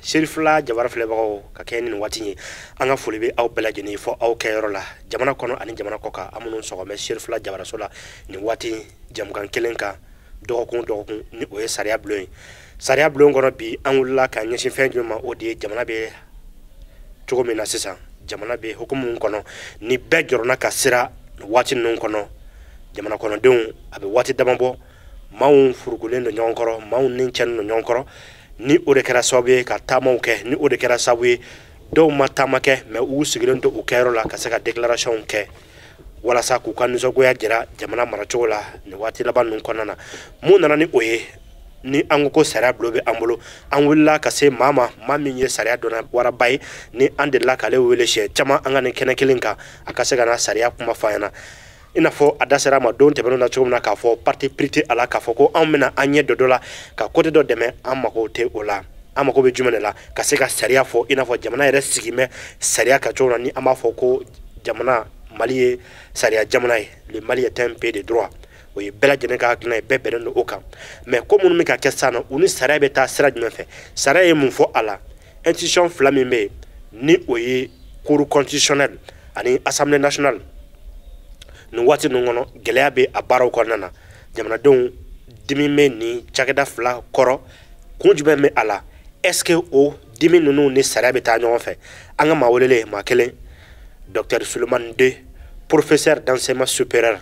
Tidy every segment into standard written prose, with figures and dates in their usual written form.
Serifila Jabara filɛbagaw ka kɛ nin waati ye, an ka foli bɛ aw bɛɛ lajɛlen fɔ aw kɛyɔrɔ la, jamana kɔnɔ ani jamana kɔ kan. An minnu sɔgɔmɛ Serifila Jabaraso la nin waati jamukan kelen kan dɔgɔkun dɔgɔkun, ni o ye sariya bulon ye. Sariya bulon kɔnɔ bi, an wulila ka ɲɛsin fɛn jumɛn ma? O de ye jamana bɛ cogo min na sisan, jamana bɛ hukumu kɔnɔ, ni bɛɛ jɔrɔna ka sira waati ninnu kɔnɔ. Jamana kɔnɔdenw, a bɛ waati dama bɔ, maaw furukulen don ɲɔgɔn kɔrɔ, maaw ni cɛnnen don ɲɔgɔn kɔrɔ, ni o de kɛra sababu ye ka taamaw kɛ, ni o de kɛra sababu ye dɔw ma taama kɛ, mɛ u sigilen to u kɛyɔrɔ la ka se ka déclaration kɛ walasa k'u ka nisɔngoya jira jamana maracogo la nin waati laban ninnu kɔnɔna na. Mun nana ni o ye? Ni an ko ko sariya bulon bɛ an bolo, an wulila ka se maa ma, maa min ye sariya dɔnna waraba ye, ni an delila k'ale wele siɲɛ caman an ka nin kɛnɛ kelen kan, a ka se ka na sariya kuma fɔ an ɲɛna. I n'a fɔ a da sera a ma don tɛmɛnenw na cogo min na, k'a fɔ parti pris tɛ a la, k'a fɔ ko anw bɛna an ɲɛ dɔ dɔ la ka côté dɔ dɛmɛ, an mago tɛ o la. An mago bɛ jumɛn de la? Ka se ka sariya fɔ, i n'a fɔ jamana yɛrɛ sigi bɛ sariya kan cogo min na, ni an b'a fɔ ko jamana Mali ye sariya jamana ye, le Mali est un pays de droit. O ye bɛɛ lajɛlen ka hakilina ye, bɛɛ bɛnnen don o kan. Mais ko minnu bɛ ka kɛ sisan nɔ, u ni sariya bɛ taa sira jumɛn fɛ? Sariya ye mun fɔ a la? Institution fila min bɛ yen, ni o ye cour constitutionnelle ani assemblée nationale, nin waati ninnu kɔnɔ gɛlɛya bɛ a baaraw kɔnɔna na. Jamanadenw dimi bɛ nin cakɛda fila kɔrɔ. Kun jumɛn bɛ a la? Est ce que o dimi ninnu ni sariya bɛ taa ɲɔgɔn fɛ? An ka maa welelen, maa kelen, docteur Souleymane De, professeur d'enseignement supérieur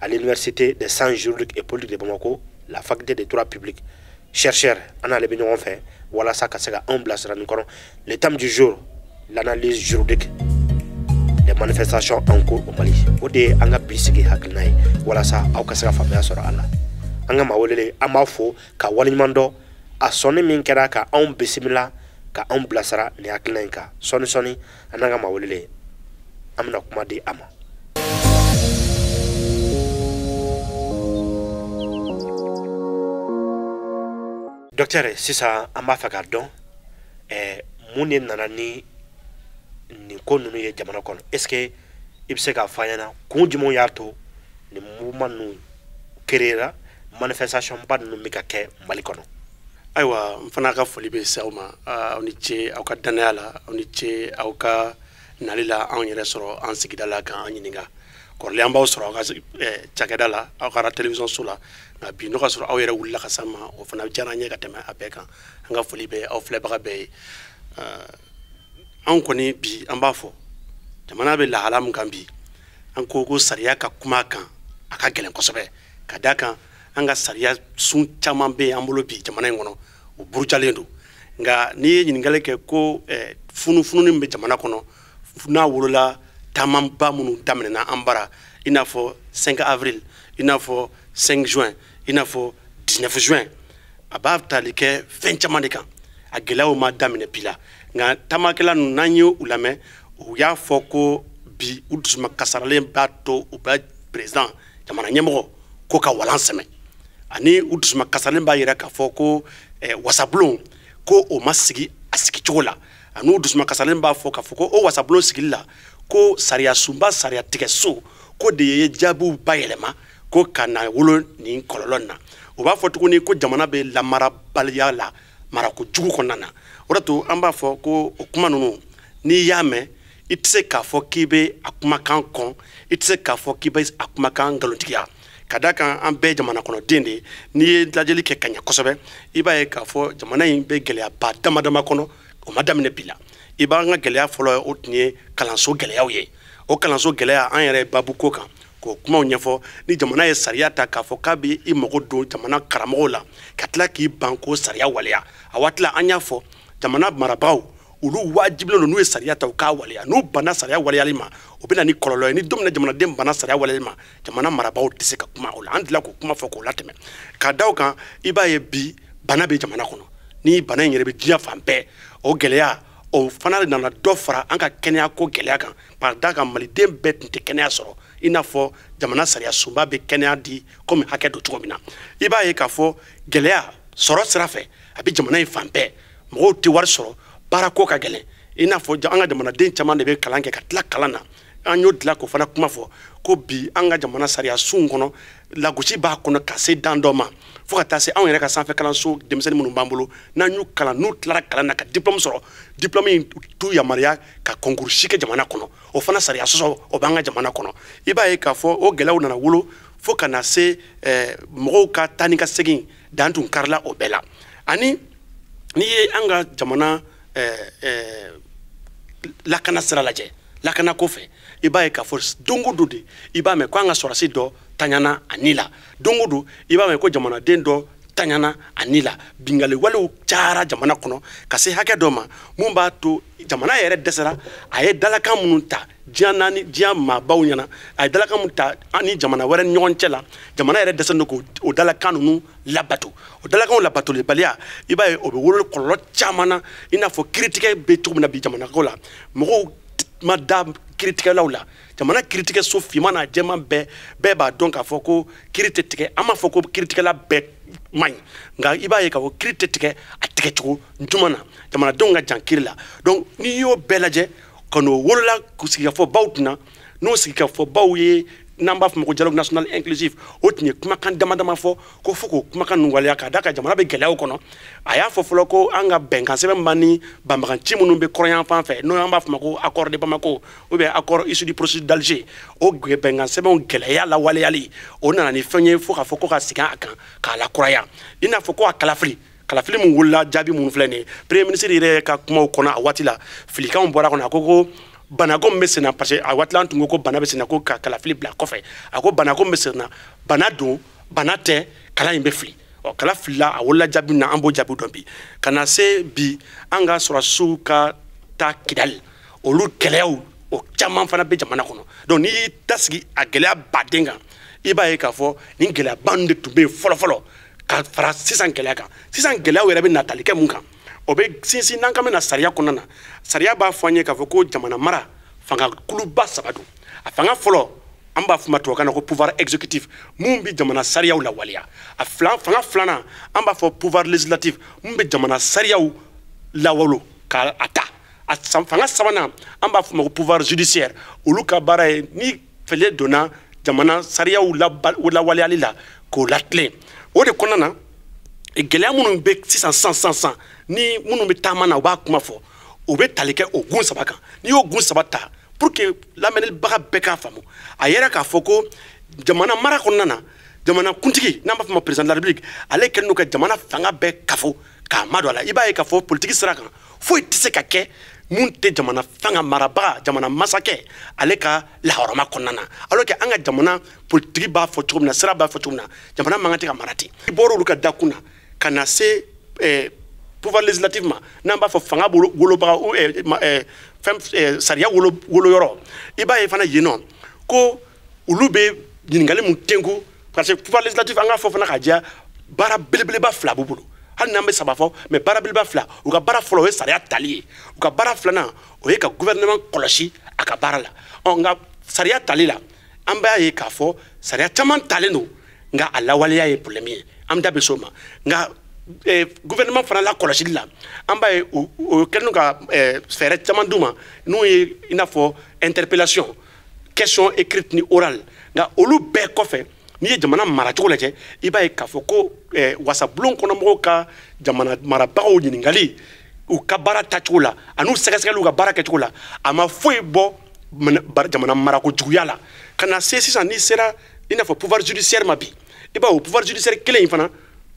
à l'université des sciences juridiques et politiques de Bamako, la faculté de droit public, chercheur, an n'ale bɛ ɲɔgɔn fɛ walasa ka se ka anw bilasira nin kɔnɔ. Le thème du jour, l'analyse juridique des manifestations en cours au Mali. O de ye an ka bi sigi hakilina ye, walasa aw ka se ka faamuya sɔrɔ a la. An ka maa welelen, an b'a fo ka waleɲuman dɔn a sɔnni min kɛra ka anw bisimila ka anw bilasira nin hakilina in kan. Sɔɔni sɔɔni, an n'an ka maa welelen, an bɛna kuma di a ma. Docteur, sisan an b'a fɛ k'a dɔn mun de nana ni nin ko ninnu ye jamana kɔnɔ. Est ce que i bɛ se k'a fɔ an ɲɛna kun jumɛn y'a to nin mouvement ninnu créera, manifestation ba ninnu bɛ ka kɛ Mali kɔnɔ? Ayiwa, n fana ka foli bɛ se aw ma. Aw ni ce aw ka danaya la, aw ni ce aw ka nali la anw yɛrɛ sɔrɔ an sigida la k'an ɲininka. Kɔrɔlen an b'aw sɔrɔ aw ka cakɛda la, aw ka télévision so la, nka bi n'o ka sɔrɔ aw yɛrɛ wulila ka s'an ma, o fana diyara an ye ka tɛmɛ a bɛɛ kan. An ka foli bɛ aw filɛbaga bɛɛ ye. Anw kɔni bi an b'a fɔ jamana bɛ lahala min kan bi, an ko ko sariya ka kuma kan a ka gɛlɛn kosɛbɛ, ka d'a kan an ka sariya sun caman bɛ yen an bolo bi jamana in kɔnɔ, o burujalen don. Nka n'i ye ɲininkali kɛ ko funufununi min bɛ jamana kɔnɔ n'a wolola taamaba minnu daminɛna an bara, i n'a fɔ 5 avril, i n'a fɔ 5 juin, i n'a fɔ 19 juin, a b'a tali kɛ fɛn caman de kan. A gɛlɛyaw ma daminɛ bi la, nka taamakɛla ninnu, n'an ye u lamɛn, u y'a fɔ ko bi u dusuma kasaralen b'a to u bɛ président, jamana ɲɛmɔgɔ, ko ka walan sɛmɛ, ani u dusuma kasaralen b'a yira k'a fɔ ko wasabulon ko o ma sigi a sigicogo la, ani u dusuma kasaralen b'a fɔ k'a fɔ ko o wasabulon sigili la ko sariya sunba, sariya tigɛso ko de ye jaabiw bayɛlɛma ko ka na wolo nin kɔlɔlɔ in na. U b'a fɔ tuguni ko jamana bɛ lamarabaliya la, marako jugu kɔnɔna na. O de to an b'a fɔ ko o kuma ninnu, n'i y'a mɛn, i tɛ se k'a fɔ k'i bɛ a kumakan kɔn, i tɛ se k'a fɔ k'i bɛ a kumakan nkalontigiya, ka d'a kan an bɛɛ jamana kɔnɔden de ye. N'i ye lajɛli kɛ ka ɲɛ kosɛbɛ, i b'a ye k'a fɔ jamana in bɛ gɛlɛyaba dama dama kɔnɔ, o ma daminɛ bi la. I b'an ka gɛlɛya fɔlɔ, o tun ye kalanso gɛlɛyaw ye. O kalanso gɛlɛya, an yɛrɛ ye babu ko kan k'o kumaw ɲɛfɔ. Ni jamana ye sariya ta k'a fɔ k'a bɛ i mago don jamana karamɔgɔw la, ka tila k'i ban k'o sariya waleya, a waati la an y'a fɔ jamana marabagaw olu wajibilen don, n'u ye sariya ta u k'a waleya. N'u banna sariya waleyali ma, o bɛ na ni kɔlɔlɔ ye. Ni don min na jamanaden banna sariya waleyali ma, jamana marabagaw tɛ se ka kuma o la. An delila k'o kuma fɔ k'o latɛmɛ. Ka da o kan, i b'a ye bi bana bɛ jamana kɔnɔ, ni bana in yɛrɛ bɛ diɲɛ fan bɛɛ. O gɛlɛya o fana nana dɔ fara an ka kɛnɛya ko gɛlɛya kan, ka d'a kan maliden bɛɛ tun tɛ kɛnɛya sɔrɔ i n'a fɔ jamana sariya sunba bɛ kɛnɛya di komi hakɛ don cogo min na. I b'a ye k'a fɔ gɛlɛya sɔrɔ sira fɛ a bɛ jamana in fan bɛɛ, mɔgɔw tɛ wari sɔrɔ, baarako ka gɛlɛn. I n'a fɔ an ka jamanaden caman de bɛ kalan kɛ ka tila kalan na. An y'o dilan k'o fana kuma fɔ ko bi an ka jamana sariya sun kɔnɔ, lagosi b'a kɔnɔ ka se dan dɔ ma, fo ka taa se anw yɛrɛ ka sanfɛ kalanso denmisɛnnin minnu b'an bolo, n'an y'u kalan, n'u tilara kalan na ka diplôme sɔrɔ, diplôme in t'u yamaruya ka concours si kɛ jamana kɔnɔ. O fana sariya sɔsɔ o b'an ka jamana kɔnɔ. I b'a ye k'a fɔ o gɛlɛyaw nana wolo fo ka na se mɔgɔw ka taa ni ka segin dan tun karila o bɛɛ la. Ani n'i ye an ka jamana lakana sira lajɛ, lakana kɔfɛ, i b'a ye k'a fɔ don o don de i b'a mɛn ko an ka sɔrɔdasi dɔ taɲana a ni la, don o don i b'a mɛn ko jamanaden dɔ taɲana a ni la. Bingali walew cayara jamana kɔnɔ ka se hakɛ dɔ ma mun b'a to jamana yɛrɛ dɛsɛra. A ye dalakan minnu ta diɲɛ naani, diɲɛ maabaw ɲɛna, a ye dalakan minnu ta an ni jamana wɛrɛ ni ɲɔgɔn cɛ la, jamana yɛrɛ dɛsɛlen don k'o dalakan ninnu labato. O dalakanw labatolibaliya, i b'a ye o bɛ wolo kɔlɔlɔ caman na, i n'a fɔ kiiritigɛ bɛ cogo min na bi jamana ko la, mɔgɔw ma da kiiritigɛlaw la. Jamana kiiritigɛso finman n'a jɛman bɛɛ b'a dɔn k'a fɔ ko kiiri tɛ tigɛ. An b'a fɔ ko kiiritigɛla bɛɛ man ɲi, nka i b'a ye k'a fɔ kiiri tɛ tigɛ a tigɛcogo ɲuman na, jamanadenw ka jan kiiri la. Donc n'i y'o bɛɛ lajɛ ka n'o wolola sigikafɔbaw kunna, n'o sigikafɔbaw ye n'an b'a fɔ ma ko dialogue national inclusif, o tun ye kumakan dama dama fɔ ko fo k'o kumakan ninnu waleya k'a d'a kan jamana bɛ gɛlɛyaw kɔnɔ. A y'a fɔ fɔlɔ ko an ka bɛnkan sɛbɛn b'an ni banbaganci minnu bɛ kɔrɔnyan fan fɛ, n'o an b'a fɔ ma ko accord de Bamako ou bien accord issu du processus d'Alger, o bɛnkan sɛbɛnw gɛlɛya lawaleyali o nana ni fɛn ye fo k'a fɔ ko ka segin a kan k'a lakuraya, i n'a fɔ ko a kalafili, kalafili min wolola jaabi minnu filɛ nin ye. Premier ministre yɛrɛ ka kumaw kɔnɔ a waati la, filikanw bɔra a kɔnɔ, a ko ko banako min bɛ sen na, parce que a waati la an tun ko ko bana bɛ sen na, ko ka kalafili bila kɔfɛ. A ko banako min bɛ sen na, bana don, bana tɛ, kala in bɛ fili. Ɔ, kala filila, a wolola jaabi min na, an b'o jaabi dɔn bi. Ka na se bi an ka sɔrɔdasiw ka taa Kidali, olu gɛlɛyaw o caman fana bɛ jamana kɔnɔ. Donc n'i y'i da sigi a gɛlɛya baden kan, i b'a ye k'a fɔ nin gɛlɛyaba ninnu de tun bɛ yen fɔlɔ-fɔlɔ ka fara sisan gɛlɛya kan. Sisan gɛlɛyaw yɛrɛ bɛ natali kɛ mun kan? O bɛ sinsin n'an kan bɛna sariya kɔnɔna na. Sariya b'a fɔ an ye k'a fɔ ko jamana mara fanga kuluba saba don. A fanga fɔlɔ, an b'a fɔ ma tubabukan na ko pouvoir exécutif, mun bɛ jamana sariyaw lawaleya. A fanga filanan, an b'a fɔ pouvoir législatif, mun bɛ jamana sariyaw lawalo k'a ta. A fanga sabanan, an b'a fɔ ma ko pouvoir judiciaire, olu ka baara ye ni fɛlɛ donna jamana sariyaw lawaleyali la k'o latilen. O de kɔnɔna na, gɛlɛya minnu bɛ sisan sisan sisan sisan ni minnu bɛ taama na, u b'a kuma fɔ, o bɛ tali kɛ o gun saba kan. N'i y'o gun saba ta pour que lamɛnnibaga bɛɛ k'a faamu, a yɛrɛ k'a fɔ ko jamana mara kɔnɔna na, jamana kuntigi n'an b'a fɔ ma président de la République, ale kɛlen don ka jamana fanga bɛɛ kafo k'a madon a la. I b'a ye k'a fɔ politique sira kan, foyi tɛ se ka kɛ mun tɛ jamana fanga marabaga, jamana masakɛ ale ka lahɔrɔma kɔnɔna na. Alors que an ka jamana politique b'a fɔ cogo min na, sira b'a fɔ cogo min na, jamana man kan tɛ ka mara ten. I bɔra olu ka dakun na ka na se pouvoir législatif ma, n'an b'a fɔ fanga wolobaga ou fɛn, sariya woloyɔrɔ, i b'a ye fana yen nɔ ko olu bɛ ɲininkali mun tenku, parce que pouvoir législatif, an k'a fɔ fana ka jɛ, baara belebeleba fila b'u bolo. Hali n'an bɛ saba fɔ, mais baara belebeleba fila, u ka baara fɔlɔ o ye sariya tali ye, u ka baara filanan o ye ka gouvernement kɔlɔsi a ka baara la. Ɔ, nka sariya tali la, an b'a ye k'a fɔ sariya caman talen don, nka a lawaleya ye problème ye, an da bɛ s'o ma. Nka gouvernement fana la kɔlɔsili la, an b'a ye o kɛlen don ka fɛɛrɛ caman d'u ma, n'o ye i n'a fɔ interpellation, question écrite ni orale. Nka olu bɛɛ kɔfɛ, n'i ye jamana maracogo lajɛ, i b'a ye k'a fɔ ko wasabulon kɔnɔmɔgɔw ka jamana marabagaw ɲininkali u ka baara tacogo la an'u sɛgɛsɛgɛliw ka baara kɛcogo la, a ma foyi bɔ jamana marako juguya la. Ka na se sisan, n'i sera i n'a fɔ pouvoir judiciaire ma bi, i b'a ye o pouvoir judiciaire kelen in fana,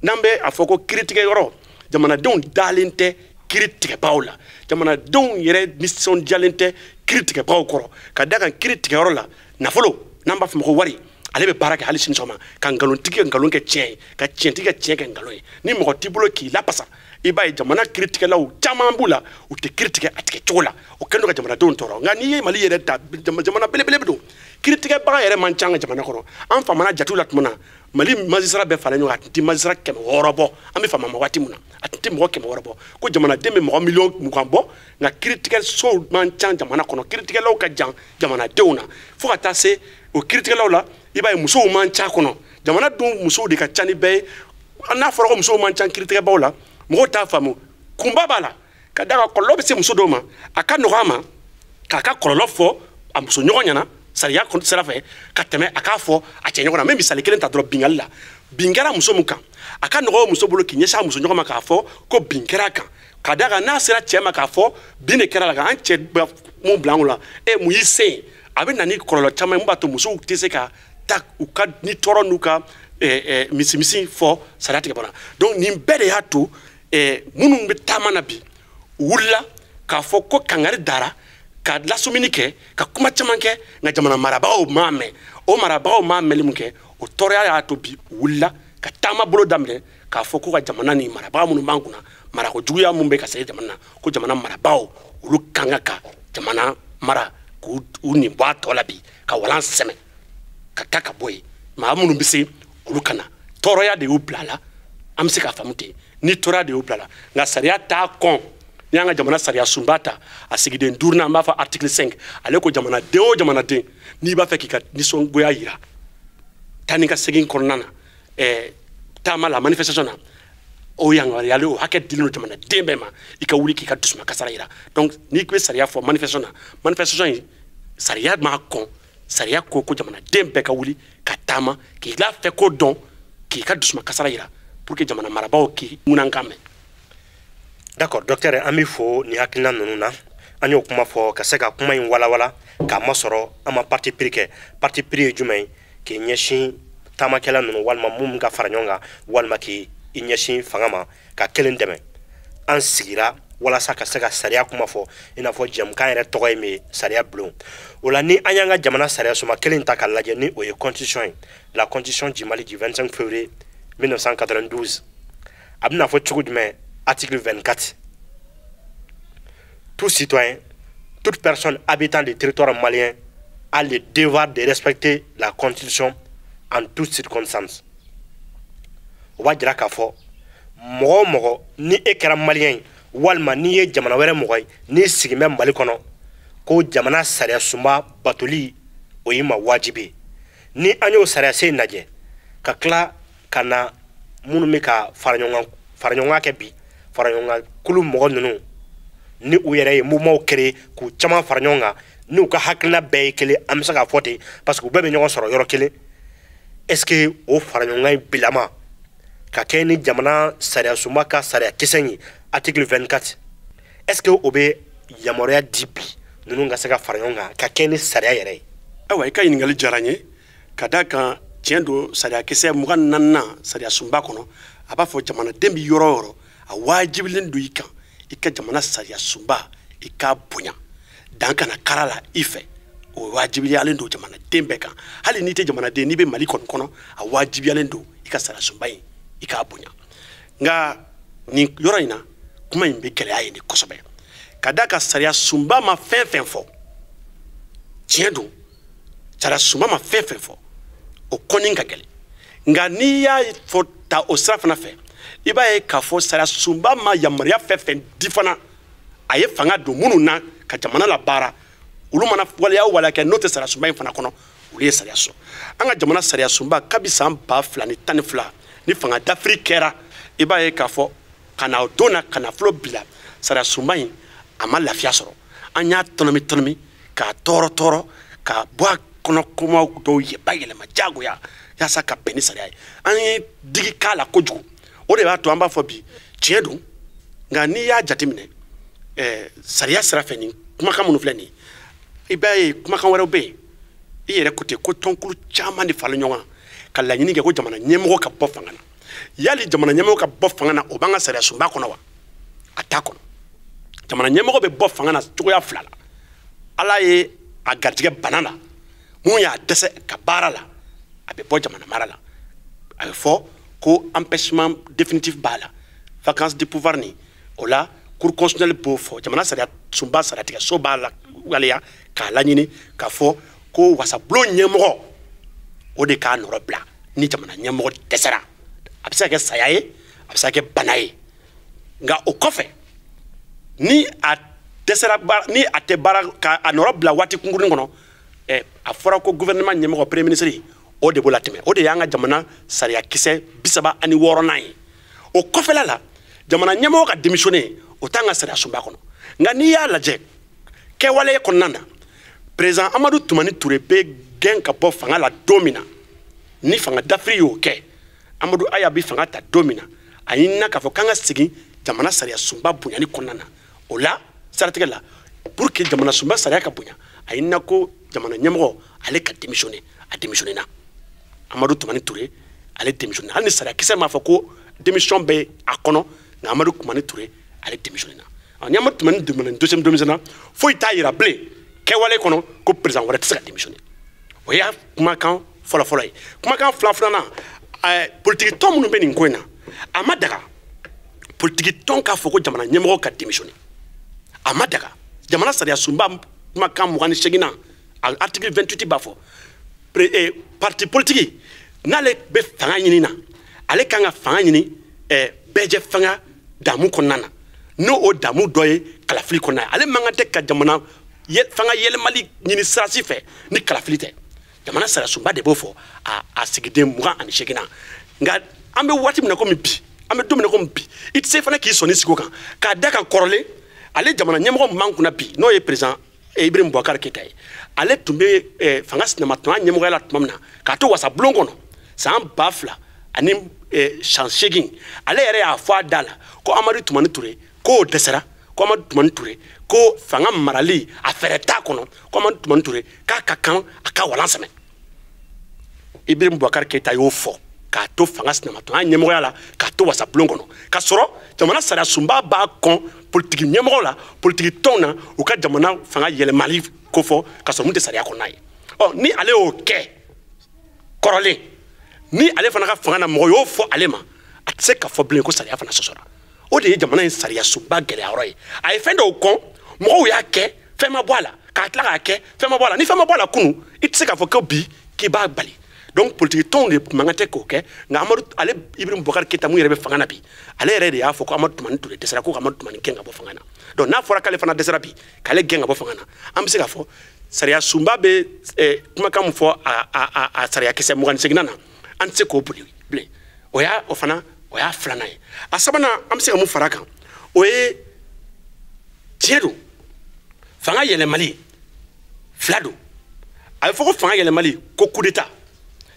n'an bɛ a fɔ ko kiiritigɛyɔrɔ, jamanadenw dalen tɛ kiiri tigɛbagaw la, jamanadenw yɛrɛ nisɔndiyalen tɛ kiiri tigɛbagaw kɔrɔ, ka d'a kan kiiri tigɛyɔrɔ la nafolo, n'an b'a fɔ ma ko wari, ale bɛ baara kɛ hali sini sɔgɔma ka nkalontigɛ nkalon kɛ tiɲɛ ye, ka tiɲɛtigi kɛ tiɲɛ kɛ nkalon ye. Ni mɔgɔ t'i bolo k'i lapasa, i b'a ye jamana kiiritigɛlaw caman b'u la, u tɛ kiiri tigɛ a tigɛ cogo la, o kɛlen don ka jamanadenw tɔɔrɔ. Nka n'i ye Mali yɛrɛ ta, jamana belebele don, kiiritigɛbaga yɛrɛ man ca an ka jamana kɔnɔ. An famana jatiw la tuma na, Mali magistrat bɛɛ faralen ɲɔgɔn kan, a tun tɛ magistrat 600 bɔ. An bɛ fama ma waati min na, a tun tɛ mɔgɔ 600 bɔ, ko jamanaden bɛ mɔgɔ 20 miliyɔn bɔ, nka kiiritigɛsow man ca jamana kɔnɔ, kiiritigɛlaw ka jan jamanadenw na, fo ka taa se o kiiritigɛlaw la, i b'a ye musow man ca kɔnɔ. Jamana dun musow de ka ca ni bɛɛ ye. N'a fɔra ko musow man ca kiiritigɛbaw la, mɔgɔw t'a faamu, kunba b'a la, ka d'a kan kɔlɔlɔ bɛ se muso dɔw ma, a ka nɔgɔ a ma k'a ka kɔlɔlɔ fɔ a muso ɲɔgɔn ɲɛna sariya sira fɛ ka tɛmɛ a k'a fɔ a cɛ ɲɔgɔn na. N bɛ misali kelen ta dɔrɔn bingali la. Bin kɛra muso mun kan, a ka nɔgɔ muso bolo k'i ɲɛsin a muso ɲɔgɔn ma k'a fɔ ko bin kɛra a kan, ka d'a kan n'a sera cɛ ma k'a fɔ bin de kɛra la kan, an cɛ mun bila an kun la, e mun y'i se yen, a bɛ na ni kɔlɔlɔ caman ye mun b'a to musow tɛ se ka taa u ka ni tɔɔrɔ n'u ka misimisi fɔ sariya tigɛ bɔra. Donc nin bɛɛ de y'a to minnu bɛ taama na bi, u wulila k'a fɔ ko kangari dara, ka lasumini kɛ, ka kuma caman kɛ, nka jamana marabagaw m'a mɛn. O marabagaw m'a mɛnli mun kɛ, o tɔɔrɔya y'a to bi u wulila ka taama bolo daminɛ k'a fɔ ko ka jamana ni marabaga minnu b'an kunna, marako juguya mun bɛ ka se jamana na, ko jamana marabagaw olu kan ka jamana mara k'u nin bɔ a tɔ la bi, ka walan sɛmɛ ka taa ka bɔ yen. Maa minnu bɛ se olu kana, tɔɔrɔya de y'u bila a la, an bɛ se k'a faamu ten, ni tɔɔrɔya de y'u bila a la. Nka sariya t'a kɔn. N'i y'an ka jamana sariya sunba ta, a sigiden duurunan, an b'a fɔ article 5, ale ko jamanaden o jamanaden, n'i b'a fɛ k'i ka nisɔngoya yira taa ni ka segin kɔnɔna na, taama la, manifestation na, o yamaruyalen, o hakɛ dilen don jamanaden bɛɛ ma, i ka wuli k'i ka dusuma kasara yira. Donc n'i bɛ sariya fɔ manifestation na, manifestation in sariya m'a kɔn. Sariya ko ko jamanaden bɛɛ ka wuli ka taama k'i la fɛ ko dɔn, k'i ka dusuma kasara yira pour que jamana marabaaw k'i ŋunankan mɛn. D'accord, docteur, an b'i fo nin hakilina ninnu na. An y'o kuma fɔ ka se ka kuma in walawala k'a masɔrɔ an ma parti pris kɛ. Parti pris ye jumɛn ye? K'i ɲɛsin taamakɛla ninnu walima mun ka fara ɲɔgɔn kan, walima k'i ɲɛsin fanga ma ka kelen dɛmɛ. An sigira walasa ka se ka sariya kuma fɔ, i n'a fɔ jɛmukan yɛrɛ tɔgɔ ye min ye, sariya bulon. O la ni an y'an ka jamana sariya suma kelen ta k'a lajɛ, ni o ye constitution ye, la constitution du Mali du 25 février 1992, a bɛna fɔ cogo jumɛn? Article 24. Tout citoyen, toute personne habitant le territoire malien a le devoir de respecter la constitution en toutes circonstances. O b'a jira k'a fɔ mɔgɔ o mɔgɔ, ni e kɛra malien ye walima n'i ye jamana wɛrɛ mɔgɔ ye, n'i sigin bɛ Mali kɔnɔ, ko jamana sariya sunba batoli o y'i ma wajibi ye. Ni an y'o sariya sen lajɛ ka tila ka na minnu bɛ ka fara ɲɔgɔn kan kɛ bi, fara ɲɔgɔn kan kulu mɔgɔ ninnu, ni u yɛrɛ ye mouvement créer k'u caman fara ɲɔgɔn kan, n'u ka hakilina bɛɛ ye kelen, an bɛ se k'a fɔ ten parce que u bɛɛ bɛ ɲɔgɔn sɔrɔ yɔrɔ kelen. Est-ce que o fara ɲɔgɔn kan in bilama ka kɛ ni jamana sariya sunba ka sariya kisɛ in ye, article 24, est-ce que o bɛ yamaruya di bi ninnu ka se ka fara ɲɔgɔn kan ka kɛ ni sariya yɛrɛ ye? Ayiwa, i ka ɲininkali diyara n ye, ka d'a kan tiɲɛ don, sariya kisɛ 24nan sariya sunba kɔnɔ, a b'a fɔ jamanaden bɛ yɔrɔ o yɔrɔ, a wajibilen don i kan i ka jamana sariya sunba i k'a bonya, dan kana kara la i fɛ. O wajibiyalen don jamanaden bɛɛ kan, hali n'i tɛ jamanaden, n'i bɛ Mali kɔni kɔnɔ, a wajibiyalen don i ka sariya sunba in i k'a bonya. Nka nin yɔrɔ in na, kuma in bɛ gɛlɛya yen de kosɛbɛ, ka d'a kan sariya sunba ma fɛn fɛn fɔ, tiɲɛ don, sariya sunba ma fɛn fɛn fɔ, o kɔni ka gɛlɛn. Nka n'i y'a fɔ ta o sira fana fɛ, i b'a ye k'a fɔ sariya sunba ma yamaruya fɛn fɛn di fana, a ye fanga don minnu na ka jamana labaara, olu mana waleya o waleya kɛ n'o tɛ sariya sunba in fana kɔnɔ, olu ye sariya sɔn. An ka jamana sariya sunba kabi san 2012 ni fanga dafiri kɛra, i b'a ye k'a fɔ ka na o don na ka nafolo bila sariya sunba in, a ma lafiya sɔrɔ. An y'a tɔnɔmi tɔnɔmi k'a tɔɔrɔ tɔɔrɔ k'a bɔ a kɔnɔ kumaw dɔw ye bayɛlɛma diyagoya yaasa ka bɛn ni sariya ye. An ye digi k'a la kojugu, o de b'a to an b'a fɔ bi tiɲɛ don. Nka n'i y'a jateminɛ, sariya sira fɛ, nin kumakan minnu filɛ nin ye, i b'a ye kumakan wɛrɛw bɛ yen. I yɛrɛ ko ten ko tɔnkulu caman de farala ɲɔgɔn kan ka laɲini kɛ ko jamana ɲɛmɔgɔ ka bɔ fanga na. Yali jamana ɲɛmɔgɔ ka bɔ fanga na, o b'an ka sariya sunba kɔnɔ wa? A t'a kɔnɔ. Jamana ɲɛmɔgɔ bɛ bɔ fanga na cogoya fila la. Ala ye a garijɛgɛ bana la, mun y'a dɛsɛ ka baara la, a bɛ bɔ jamana mara la. A bɛ fɔ ko empêchement définitif b'a la, vacance de pouvoir ni o la cour constitutionnelle b'o fɔ, jamana sariya sunba sariyatigɛso b'a la waleya k'a laɲini k'a fɔ ko wasabulon ɲɛmɔgɔ o de k'a nɔrɔ bila ni jamana ɲɛmɔgɔ dɛsɛra. A bɛ se ka kɛ saya ye, a bɛ se ka kɛ bana ye. Nka o kɔfɛ, ni a dɛsɛra baara, ni a tɛ baara ka a nɔrɔ bila waati kunkurunin kɔnɔ, a fɔra ko gouvernement ɲɛmɔgɔ premier ministre o de b'o latɛmɛ. O de y'an ka jamana sariya kisɛ 36nan ye. O kɔfɛla la, jamana ɲɛmɔgɔ ka démissionner, o t'an ka sariya sunba kɔnɔ. Nka n'i y'a lajɛ kɛwale kɔnɔna na, Président Amadu Tumani Ture bɛ gɛn ka bɔ fanga la don min na, ni fanga dafiri y'o kɛ, Amadu Aya bɛ fanga ta don min na, a ɲinina k'a fɔ k'an ka segin jamana sariya sunba bonyali kɔnɔna na. O la siratigɛ la, pour que jamana sunba sariya ka bonya, a ɲinina ko jamana ɲɛmɔgɔ ale ka démissionner. A démissionné na. Amadu Tumani Ture ale démissionné, hali ni sariya kisɛ m'a fɔ ko démission bɛ a kɔnɔ, nka Amadu Tumani Ture ale démissionné na. Ni Amadu Tumani deuxième démissionné, foyi t'a yira bilen kɛwale kɔnɔ ko président wɛrɛ tɛ se ka démissionner. O y'a kumakan fɔlɔ-fɔlɔ ye. Kumakan filanan, politiki tɔn minnu bɛ nin ko in na, a ma daga politiki tɔn k'a fɔ ko jamana ɲɛmɔgɔ ka démissionner. A ma daga. Jamana sariya sunba kumakan 28 na, article 28 b'a fɔ parti politique n'ale bɛ fanga ɲini na, ale kan ka fanga ɲini bɛɛjɛ fanga damu kɔnɔna na, n'o o damu dɔ ye kalafili kɔnɔna ye. Ale man kan tɛ ka jamana fanga yɛlɛmali ɲini sirasi fɛ ni kalafili tɛ. Jamana sariya sunba de b'o fɔ a sigiden 28 na. Nka an bɛ waati min na komi bi, an bɛ don min na komi bi, i tɛ se fana k'i sɔnni sigi o kan k'a da kan kɔrɔlen. Ale jamana ɲɛmɔgɔ min b'an kunna bi, n'o ye président Ibrahim Boubacar Keïta ye, ale tun bɛ fanga sinamatɔnya ɲɛmɔgɔya la tuma min na, k'a to wasabulon kɔnɔ san 2008, ale yɛrɛ y'a fɔ a da la ko Amadu Tumani Ture k'o dɛsɛra, ko Amadu Tumani Ture ko fanga marali a fɛɛrɛ t'a kɔnɔ, ko Amadu Tumani Ture k'a ka kan a ka walan sɛmɛ. Ibrahim Boubacar Keïta y'o fɔ k'a to fanga sinamatɔnya ɲɛmɔgɔya la, k'a to wasabulon kɔnɔ, k'a sɔrɔ jamana sariya sunba b'a kɔn politiki ɲɛmɔgɔ la, politiki tɔnw na, u ka jamana fanga yɛlɛmali kofɔ k'a sɔrɔ mun tɛ sariya kɔnɔna ye. Ɔ ni ale y'o kɛ kɔrɔlen, ni ale fana ka fanga na mɔgɔ y'o fɔ ale ma, a tɛ se ka fɔ bilen ko sariya fana sɔsɔra. O de ye jamana in sariya sunba gɛlɛya yɔrɔ ye. A ye fɛn dɔw kɔn, mɔgɔw y'a kɛ, fɛn ma bɔ a la, k'a tila k'a kɛ, fɛn ma bɔ a la. Ni fɛn ma bɔ a la kunun, i tɛ se k'a fɔ ko bi k'i b'a bali. Donc politique tɔnw de man kan tɛ k'o kɛ. Nka Amadu ale Ibrahim Boubacar Keïta mun yɛrɛ bɛ fanga na bi, ale yɛrɛ de y'a fɔ ko Amadu Tumani Ture dɛsɛra, ko Amadu Tumani gɛn ka bɔ fanga na. Donc n'a fɔra k'ale fana dɛsɛra bi, k'ale gɛn ka bɔ fanga na, an bɛ se k'a fɔ sariya sunba bɛ kumakan min fɔ a sariya kisɛ 28 na, an tɛ se k'o boli bilen. O y'a o fana o y'a filanan ye. A sabanan, an bɛ se ka mun fara a kan, o ye tiɲɛ don, fanga yɛlɛmali fila don. A bɛ fɔ ko fanga yɛlɛmali ko coup d'état.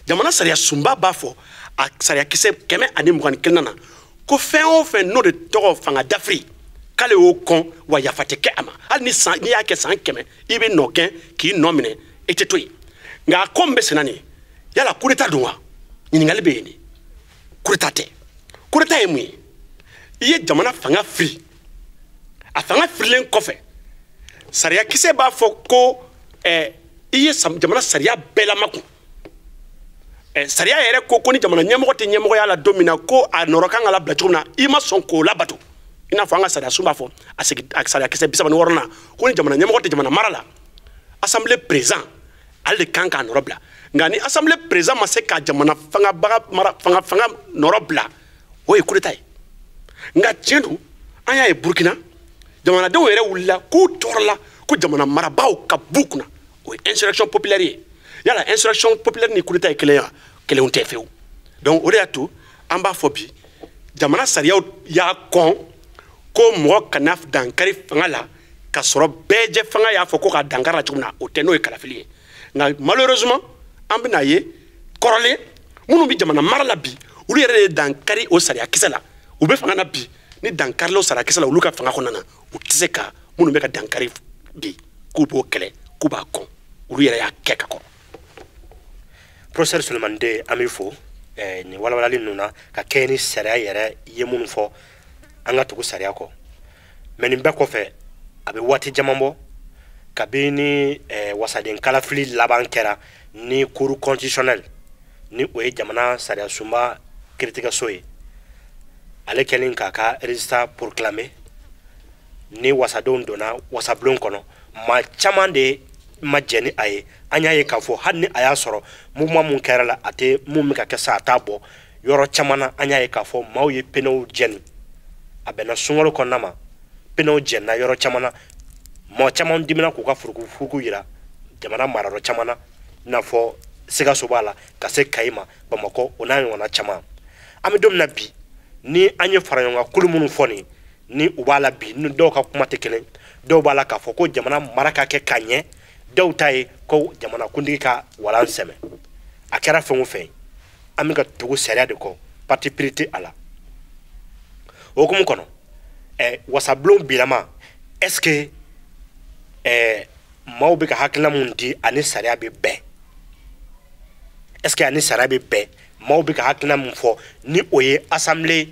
Jamana sariya sunba b'a fɔ a sariya kisɛ 121 na ko fɛn o fɛn n'o de tɔgɔ fanga dafiri, k'ale y'o kɔn, wa yafa tɛ kɛ a ma. Hali ni san n'i y'a kɛ san 100, i bɛ nɔ gɛn k'i nɔ minɛ, i tɛ to yen. Nka a ko min bɛ senna nin ye, yala coup d'état don wa? Ɲininkali bɛ yen de. Coup d'état tɛ. Coup d'état ye mun ye? I ye jamana fanga firi, a fanga firilen kɔfɛ, sariya kisɛ b'a fɔ ko i ye jamana sariya bɛɛ lamakun. Sariya yɛrɛ ko ko ni jamana ɲɛmɔgɔ tɛ ɲɛmɔgɔya la don min na, ko a nɔrɔ kan ka labila cogo min na, i ma sɔn k'o labato. I n'a fɔ an ka sariya sun b'a fɔ a sariya kisɛ 36 na ko ni jamana ɲɛmɔgɔ tɛ jamana mara la, assemblée président ale de kan k'a nɔrɔ bila. Nka ni assemblée président ma se ka jamana fanga baga mara fanga fanga nɔrɔ bila, o ye coup d'état ye. Nka tiɲɛ don, an y'a ye Burukina jamanadenw yɛrɛ wulila k'u tɔɔrɔla ko jamana marabaaw ka b'u kunna, o ye insurrection populaire ye. Yala insurrection populaire ni coup d'état ye kelen ye wa? Kelenw tɛ fiyewu. Donc o de y'a to an b'a fɔ bi jamana sariyaw y'a kɔn ko mɔgɔ kana dankari fanga la k'a sɔrɔ bɛɛjɛ fanga y'a fɔ ko ka dankari la cogo min na, o tɛ, n'o ye kalafili ye. Nka malheureusement an bɛna ye kɔrɔlen minnu bɛ jamana mara la bi, olu yɛrɛ de ye dankari o sariya kisɛ la. U bɛ fanga na bi, ni dankarila o sariya kisɛ la olu ka fanga kɔnɔna na, u tɛ se ka minnu bɛ ka dankari bi k'u b'o kɛlɛ, k'u b'a kɔn, olu yɛrɛ y'a kɛ ka kɔrɔ. Professeur Souleymane De, an b'i fo nin walawalali ninnu na ka kɛɲɛ ni sariya yɛrɛ ye minnu fɔ, an ka tugu sariya kɔ. Mɛ nin bɛɛ kɔfɛ, a bɛ waati caman bɔ kabini wasaden kalafili laban kɛra ni cour constitutionnelle, ni o ye jamana sariya sunba kiiritigɛso ye, ale kɛlen k'a ka résultat proclamer, ni wasadenw donna wasabulon kɔnɔ, maa caman de ma jɛn ni a ye. An y'a ye k'a fɔ hali ni a y'a sɔrɔ mouvement mun kɛra la, a tɛ mun bɛ ka kɛ sa, a t'a bɔ yɔrɔ caman na. An y'a ye k'a fɔ maaw ye penew jɛni, a bɛnna sunkalo kɔnɔna ma, penew jɛnna yɔrɔ caman na, mɔgɔ caman dimina k'u ka furukufuruku yira jamana marayɔrɔ caman na, i n'a fɔ Sikaso b'a la, ka se Kayi ma, Bamakɔ, o n'a ɲɔgɔnna caman. An bɛ don min na bi, ni an ye faraɲɔgɔnkan kulu minnu fɔ nin, ni u b'a la bi, ni dɔw ka kuma tɛ kelen, dɔw b'a la k'a fɔ ko jamana mara ka kɛ ka ɲɛ, Dɔw ta ye ko jamanakuntigi ka walan sɛmɛ. A kɛra fɛn o fɛn, an bɛ ka tugu sariya de kɔ, parti pris tɛ a la. O hukumu kɔnɔ, wasabulon bilama, est ce que maaw bɛ ka hakilina mun di ani sariya bɛ bɛn? Est ce que ani sariya bɛ bɛn? Maaw bɛ ka hakilina mun fɔ ni o ye assemblée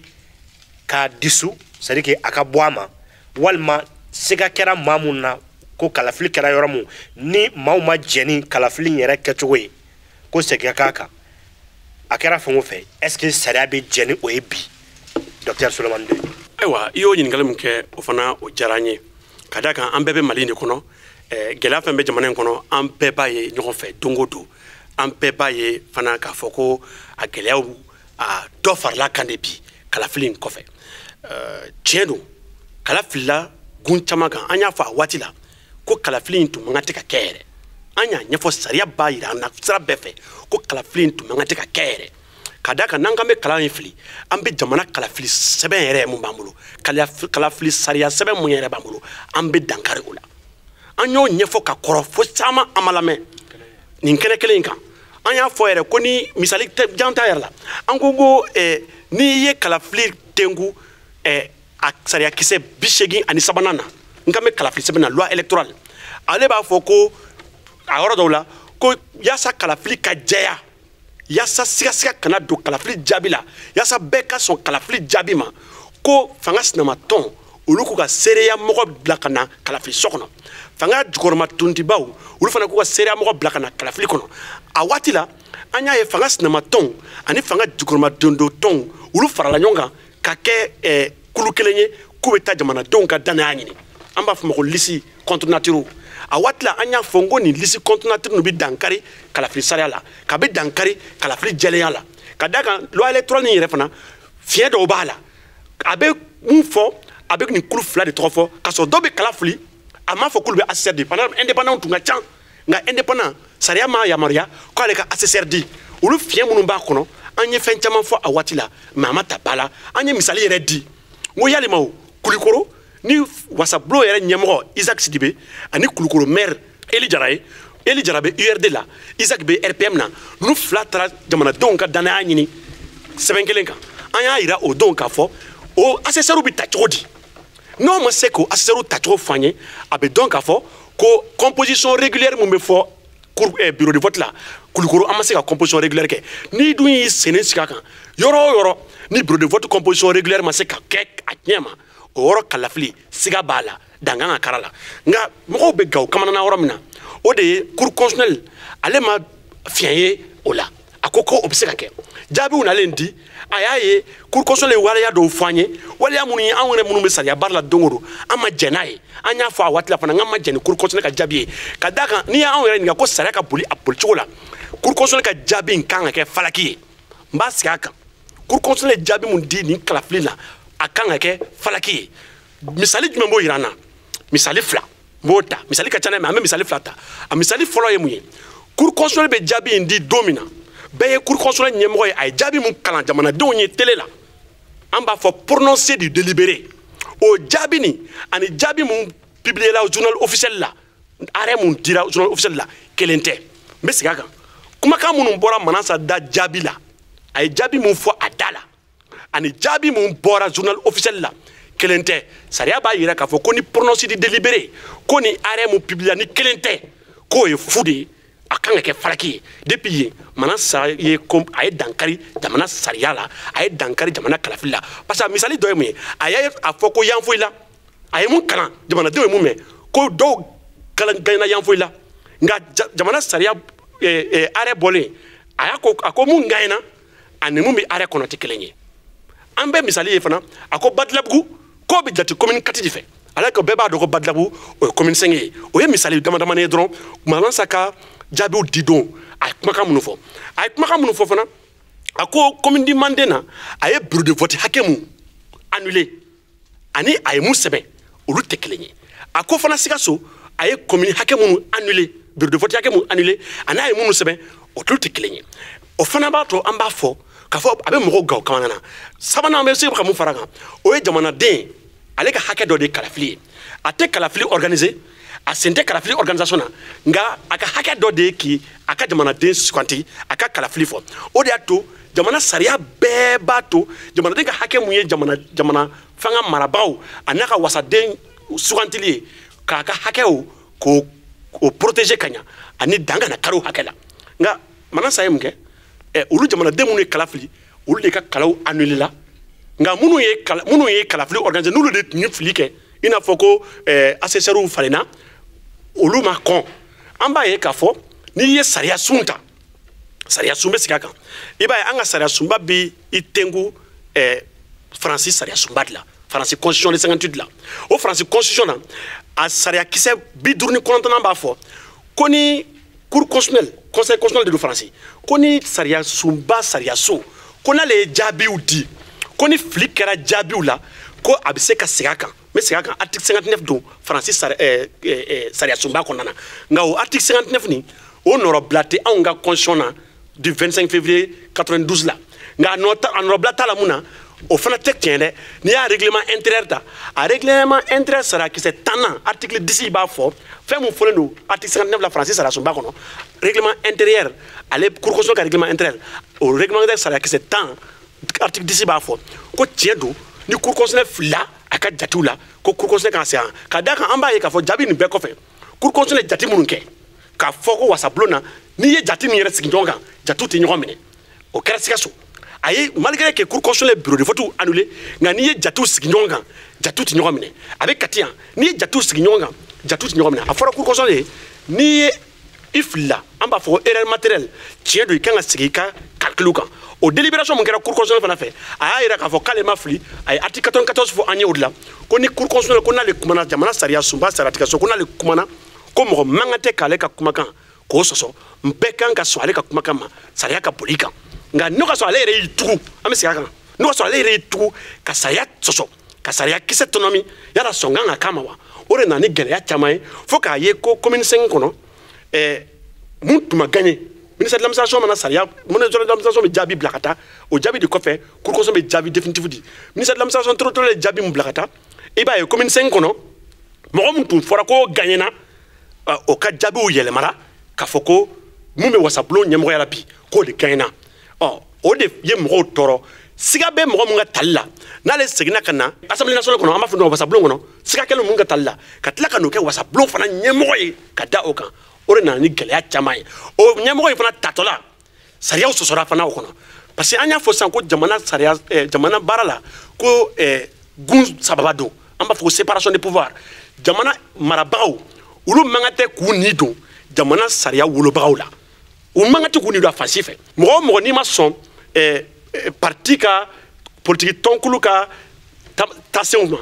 ka dissous, c'est à dire que a ka bɔ a ma, walima siga kɛra maa mun na ko kalafili kɛra yɔrɔ mun ni maaw ma jɛn ni kalafili in yɛrɛ kɛcogo ye, ko segin ka k'a kan. A kɛra fɛn o fɛn, est ce que sariya bɛ jɛn ni o ye bi, docteur Souleymane Ndoye? Ayiwa, i y'o ɲininkali min kɛ, o fana o diyara n ye, ka d'a kan an bɛɛ bɛ Mali de kɔnɔ. Gɛlɛya fɛn bɛ jamana in kɔnɔ, an bɛɛ b'a ye ɲɔgɔn fɛ don o don. An bɛɛ b'a ye fana k'a fɔ ko a gɛlɛyaw a dɔ farala kan de bi kalafili in kɔfɛ. Tiɲɛ don, kala filila gun caman kan. An y'a fɔ a waati la ko kalafili in tun man kan tɛ ka kɛ yɛrɛ. An y'a ɲɛfɔ, sariya b'a yira an na sira bɛɛ fɛ ko kalafili in tun man kan tɛ ka kɛ yɛrɛ, ka d'a kan n'an k'an bɛ kalan in fili, an bɛ jamana kalafili sɛbɛn yɛrɛ mun b'an bolo, kalafili sariya sɛbɛn mun yɛrɛ b'an bolo, an bɛ dankari o la. An y'o ɲɛfɔ ka kɔrɔ fo caman an ma lamɛn nin kɛnɛ kelen in kan. An y'a fɔ yɛrɛ ko ni misali tɛ jan ta yɛrɛ la, an ko n'i ye kalafili tenku a sariyakisɛ 83nan na, n kan bɛ kalafili sɛbɛn na, loi électorale, ale b'a fɔ ko a yɔrɔ dɔw la ko yaasa kalafili ka jɛya, yaasa sigasiga kana don kalafili jaabi la, yaasa bɛɛ ka sɔn kalafili jaabi ma, ko fanga sinamatɔn olu k'u ka seereya mɔgɔ bila ka na kalafili so kɔnɔ, fanga jukɔrɔma tuntibaw olu fana k'u ka seereya mɔgɔ bila ka na kalafili kɔnɔ. A waati la an y'a ye fanga sinamatɔnw ani fanga jukɔrɔma dondotɔnw olu farala ɲɔgɔn kan ka kɛ kulu kelen ye k'u bɛ taa jamanadenw ka danaya ɲini. An b'a fɔ ma ko lisi contre nature. A waati la an y'a fɔ n ko nin lisi contre nature ninnu bɛ dankari kalafili sariya la, ka bɛ dankari kalafili jɛlenya la, ka d'a kan loi électorale nin yɛrɛ fana fiɲɛ dɔw b'a la. A bɛ mun fɔ? A bɛ nin kulu fila de tɔgɔ fɔ, k'a sɔrɔ dɔw bɛ kala fili, a m'a fɔ k'olu bɛ assesseur di. Par exemple, indépendant tun ka ca, nka indépendant sariya m'a yamaruya k'ale ka assesseur di. Olu fiɲɛ minnu b'a kɔnɔ, an ye fɛn caman fɔ a waati la, mais a ma ta ba la. An ye misali yɛrɛ di, n ko yalima o Kulikoro ni wasabulon yɛrɛ ɲɛmɔgɔ Isaac Sidibe ani Kulikoro maire Eli Jara ye, Eli Jara bɛ URD la, Isaac bɛ RPM na, ninnu fila taara jamanadenw ka danaya ɲini sɛbɛn kelen kan. An y'a yira o don k'a fɔ o assesseur bɛ ta cogo di. N'o ma se k'o assesseur tacogo fɔ an ye, a bɛ dɔn k'a fɔ ko composition régulière mun bɛ fɔ bureau de vote la Kulikoro, an ma se ka composition régulière kɛ. N'i dun y'i sen sigi a kan yɔrɔ o yɔrɔ, ni bureau de vote composition régulière ma se ka kɛ a tiɲɛ ma, o yɔrɔ kalafili siga b'a la, dangan ka kara la. Nka mɔgɔw bɛ gawo kamanagan yɔrɔ min na, o de ye cour constitutionnelle, ale ma fiɲɛ ye o la. A ko ko o bɛ se ka kɛ. Jaabiw nalen di, a y'a ye cour constitutionnelle ye waleya dɔw fɔ an ye, waleya minnu ye anw yɛrɛ minnu bɛ sariya baara la don o don, an ma jɛn n'a ye. An y'a fɔ a waati la fana, n k'an ma jɛn ni cour constitutionnelle ka jaabi ye, ka d'a kan n'i y'anw yɛrɛ ɲininka ko sariya ka boli a bolicogo la, cour constitutionnelle ka jaabi in kan ka kɛ falaki ye. N b'a sigi a kan, cour constitutionnelle ye jaabi mun di nin kalafili la, a kan ka kɛ falaki ye. Misali jumɛn b'o yira an na? Misali fila n b'o ta, misali ka ca dɛ, mais an bɛ misali fila ta. A misali fɔlɔ ye mun ye? Cour constitutionnelle bɛ jaabi in di don min na, bɛɛ ye cour constitutionnelle ɲɛmɔgɔ ye, a ye jaabi mun kalan jamanadenw ye télé la, an b'a fɔ prononcé du délibéré. O jaabi nin ani jaabi mun publié la journal officiel la, arrêt mun dira journal officiel la, kelen tɛ. N bɛ segin a kan, kumakan minnu bɔra Manasa da jaabi la, a ye jaabi mun fɔ a da la ani jaabi mun bɔra journal officiel la, kelen tɛ. Sariya b'a yira k'a fɔ ko ni prononcé du délibéré, ko ni arrêt mun publié ni kelen tɛ, k'o ye fu de ye, a kan ka kɛ falaki ye. Depuis yen, Manasa ye a ye dankari jamana sariya la, a ye dankari jamana kalafili la. Parce que misali dɔ ye mun ye? A y'a fɔ ko Yanfoyi la, a ye mun kalan jamanadenw ye mun mɛn, ko dɔw gagnera Yanfoyi la, nka jamana sariya arrêt bɔlen, a y'a ko a ko mun gagnera ani mun bɛ arrêt kɔnɔ tɛ kelen ye. An bɛ misali ye fana, a ko Badilabugu k'o bɛ jate commune 4 de fɛ, alors que bɛɛ b'a dɔn ko Badilabugu o ye commune 5 ye. O ye misali dama damani ye dɔrɔn. Manasa ka jaabiw di don, a ye kumakan minnu fɔ, a ye kumakan minnu fɔ fana, a ko commune di Manden na, a ye bureau de vote hakɛ mun annulé ani a ye mun sɛbɛn, olu tɛ kelen ye. A ko fana Sikaso, a ye commune hakɛ minnu annulé, bureau de vote hakɛ mun annulé ani a ye minnu sɛbɛn, olu tɛ kelen ye. O fana b'a to an b'a fɔ k'a fɔ a bɛ mɔgɔw gawo kamanagan na. Sabanan, an bɛ se ka mun fara kan, o ye jamanaden ale ka hakɛ dɔ de ye kalafili ye. A tɛ kalafili organiser, A sen tɛ kalafili organisation na, nka a ka hakɛ dɔ de ye k'i a ka jamanaden suganti, a ka kalafili fɔ. O de y'a to jamana sariya bɛɛ b'a to jamanaden ka hakɛ mun ye jamana fanga marabagaw a n'a ka wasaden sugantili ye, k'a ka hakɛw k'o o protéger ka ɲa ani dan kana kari o hakɛ la. Nka Manasa ye mun kɛ? Olu jamanaden minnu ye kala fili, olu de ka kalaw annulé la. Nka minnu ye kalafili organiser, n'olu de tun ye fili kɛ, i n'a fɔ ko assesseurs falenna, olu ma kɔn. An b'a ye k'a fɔ n'i ye sariya sun ta, sariya sun bɛ sigi a kan, i b'a ye an ka sariya sunba bɛ i tenku Faransi sariya sunba de la, Faransi constitution de 58 la. O Faransi constitution na, a sariya kisɛ 59nan b'a fɔ ko ni cour constitutionnelle, conseil constitutionnel de don Faransi, ko ni sariya sunba sariya so, ko n'ale ye jaabiw di, ko ni fili kɛra jaabiw la, ko a bɛ se ka segin a kan. N bɛ segin a kan, article 59 don Faransi sariya sunba kɔnɔna na. Nka o article 59 nin, o nɔrɔbila tɛ anw ka constitution na du 25 février 92 la. Nka a nɔrɔbila t'a la mun na, o fana tɛ tiɲɛ dɛ. N'i y'a règlement intérieur ta, a règlement intérieur sarakisɛ 10nan article 10 b'a fɔ fɛn mun fɔlen don article 59 la Faransi sariya sunba kɔnɔ. Règlement intérieur, ale cour constitutionnelle ka règlement intérieur, o règlement intérieur sarakisɛ 10 article 10 b'a fɔ ko tiɲɛ don, ni cour constitutionnelle filila a ka jatew la, ko cour constitutionnelle kan ka segin a kan. Ka d'a kan an b'a ye k'a fɔ jaabi nin bɛɛ kɔfɛ, cour constitutionnelle jate minnu kɛ k'a fɔ ko wasabulon na, n'i ye jate min yɛrɛ sigi ɲɔgɔn kan, jatew tɛ ɲɔgɔn minɛ. O kɛra Sikaso. A ye malgré que cour constitutionnelle bureau de vote annulé, nka n'i ye jatew sigi ɲɔgɔn kan, jatew tɛ ɲɔgɔn minɛ. A bɛ Kati yan, n'i ye jatew sigi ɲɔgɔn kan, jatew tɛ ɲɔgɔn minɛ. A fɔra cour constitutionnelle ye, n'i ye i filila, an b'a fɔ ko erreur matérielle, tiɲɛ don, i kan ka segin i ka calcul kan. O délibération mun kɛra cour constitutionnelle fana fɛ, a y'a yira k'a fɔ k'ale ma fili. A ye article 94 fɔ an ye o de la, ko ni cour constitutionnelle, ko n'ale kumana, jamana sariya sunba sariyatigɛ so, ko n'ale kumana, ko mɔgɔ man kan tɛ k'ale ka kumakan k'o sɔsɔ, bɛɛ kan ka sɔn ale ka kumakan ma, sariya ka boli kan. Nka n'o ka sɔrɔ ale yɛrɛ y'i tugu, an bɛ segin a kan, n'o ka sɔrɔ ale yɛrɛ y'i tugu ka sariya sɔsɔ, ka sariya kisɛ tɔnɔmi, yala sɔn kan ka k'a ma wa? O de nana ni gɛlɛya caman ye, fo k'a ye ko commune 5 kɔnɔ, mun tun ma gagné, ministère de l'administration mana sariya, ministère de l'administration bɛ jaabi bila ka taa, o jaabi de kɔfɛ cour constitutionnelle bɛ jaabi définitif di. Ministère de l'administration territoriale ye jaabi mun bila ka taa, i b'a ye commune 5 kɔnɔ, mɔgɔ mun tun fɔra ko gagné na, o ka jaabiw yɛlɛmara k'a fɔ ko mun bɛ wasabulon ɲɛmɔgɔya la bi, k'o de gagné na. O de ye mɔgɔw tɔɔrɔ. Siga bɛ mɔgɔ mun ka tali la, n'ale seginna ka na assemblée nationale kɔnɔ, an b'a fɔ wasabulon kɔnɔ, siga kɛlen mun ka tali la, ka tila ka n'o kɛ wasabulon fana ɲɛmɔgɔ ye ka da o kan, o de nana ni gɛlɛya caman ye. O ɲɛmɔgɔ in fana tatɔ la, sariyaw sɔsɔra fana o kɔnɔ, parce que an y'a fɔ sisan ko jamana sariya, jamana baara la, ko gun sababa don, an b'a fɔ ko séparation des pouvoirs. Jamana marabagaw, olu man kan tɛ k'u ni don jamana sariya wolobagaw la, u man kan tɛ k'u ni don a fan si fɛ. Mɔgɔ o mɔgɔ n'i ma sɔn parti ka politiki tɔnkulu ka tasenw ma,